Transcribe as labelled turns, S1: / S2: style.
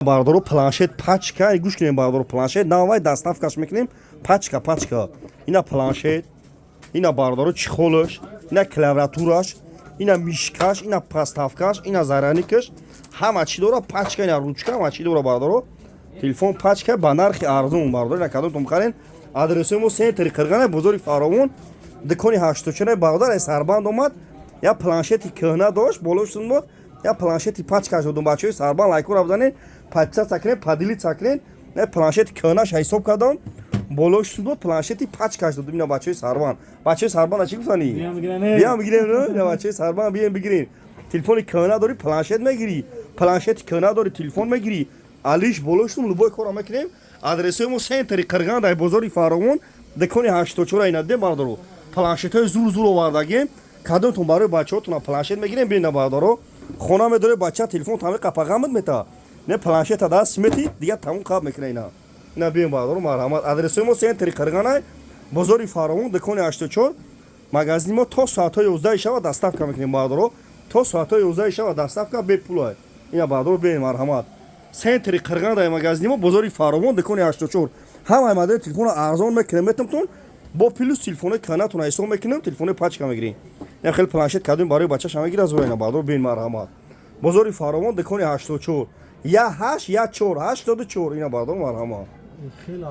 S1: Бародаро, планшет пачка, гӯш кунем, бародаро, планшет навай доставкаш мекунем, пачка, пачка. Ина планшет, ина, бародаро, чехолаш, ина клавиатураш, ина мышкаш, ина подставкаш, ина зарядникаш, ҳама чӣ дора пачка, ина ручка, ҳама чӣ дора, бародаро. Телефон пачка ба нархи арзон, бародаро. Ина кадомтон бихарен. Адресои мо: центри Қирғана, бозори Фаровон, дукони 84. Бародар ай Сарбанд омад, як планшети кӯҳна дошт, болошун буд, як планшети пачкаш додум. Бачаҳои Сарбанд, лайкора бизанед, подписаться кунед, поделиться кунед. Як планшети кӯҳнаш ҳисоб кардам, болошун буд, планшети пачкаш додум. Ина бачаҳои Сарбанд, бачаҳои Сарбанд, чӣ гуфтанӣ? Биям бигирем. Ина бачаҳои Сарбанд, бием бигирем. Телефони кӯҳна дорӣ, планшет мегирӣ, планшети кӯҳна дорӣ, телефон мегирӣ, алиш болошун, любой кора мекунем. Адресои мо: центри Қирған, дар бозори Фаровон, дукони 84. Ина дидем, бародаро, планшетҳои зур зур овардагем. Кадомтон барои бачаҳотон планшет мегирем, бинна, бародаро. Хона медоре, бача телефон тами қапағамад мета, не, планшета даст мети, дигар тамом қаб мекуна. Ина бием, бародаро, марҳамат. Адресои мо: центри Қирғанай, бозори Фаровон, дукони 84. Магазини мо то соатҳои 11 шава доставка мекунем, бародаро, то соатҳои 11 шава доставка бепулай. Ина, бародаро, бием, марҳамат. Центри Қирған, дар магазини мо, бозори Фаровон, дукони 84. Ҳамаи модели телефона арзон мекунем, метамтон, бо плюс телефонои канатон ҳисоб мекунем, телефонои пачка мегирем. Я хеле планшет кардем, барои бачаша мегира зора. Ина, бародаро, бин, марҳамат. Бозори Фаровон, дукони 84, я ҳашт я чор, 84. Ина, бародаро, марҳамат.
S2: Хеле.